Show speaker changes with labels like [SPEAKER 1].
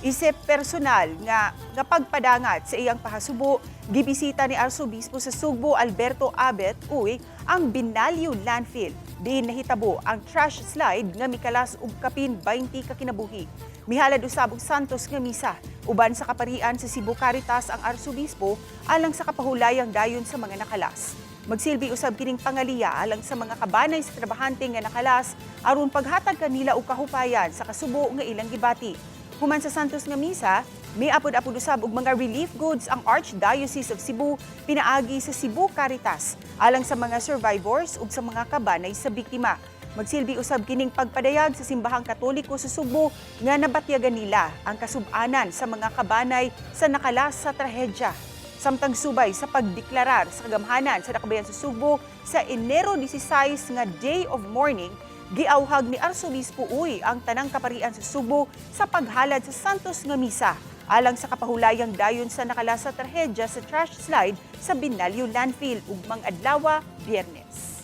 [SPEAKER 1] Isip personal nga pagpadangat sa iyang pahasubo, gibisita ni Arsobispo sa Sugbo Alberto Abet Uy ang Binaliw Landfill. Diin nahitabo ang trash slide nga mikalas og kapin 20 ka kinabuhi. Mihalad usab og Santos nga misa uban sa kaparian sa Cebu Caritas ang Arsobispo alang sa kapahulayang dayon sa mga nakalas. Magsilbi usab kining pangaliya alang sa mga kabanay sa trabahante nga nakalas aron paghatag kanila og kahupayan sa kasubo nga ilang gibati. Human sa Santos nga misa, miapod-apod usab og mga relief goods ang Archdiocese of Cebu pinaagi sa Cebu Caritas alang sa mga survivors ug sa mga kabanay sa biktima. Magsilbi usab kining pagpadayag sa Simbahang Katoliko sa Sugbo nga nabatyagan nila ang kasub-anan sa mga kabanay sa nakalas sa trahedya. Samtang subay sa pagdeklarar sa kagamhanan sa Nakabayan sa Sugbo sa Enero 16 nga Day of Mourning, giawhag ni Arsobispo Uy ang tanang kaparian sa Sugbo sa paghalad sa Santos nga Misa alang sa kapahulayang dayon sa nakalas sa trahedya sa trash slide sa Binaliw Landfill ugmang adlawa, Biyernes.